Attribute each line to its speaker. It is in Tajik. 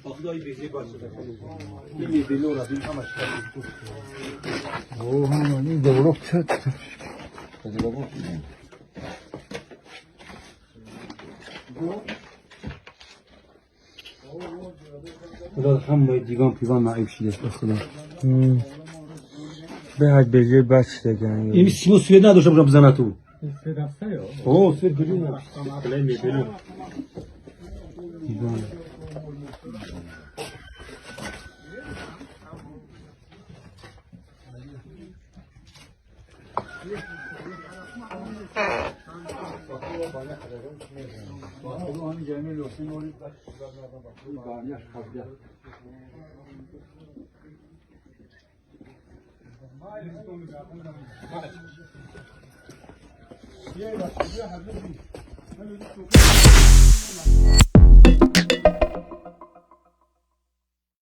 Speaker 1: Ба худои безебар шуда. Ин мебелора бин, ҳамаш.
Speaker 2: О, ҳама ин деволок ча.
Speaker 1: Худо, ҳамаи диван пиван наиб шида, ба худо.
Speaker 2: Беҳад безеб бад шудаган.
Speaker 1: Ин симо свет надошта бошам, бизана ту. О, свет гирина. Мебело. Диван.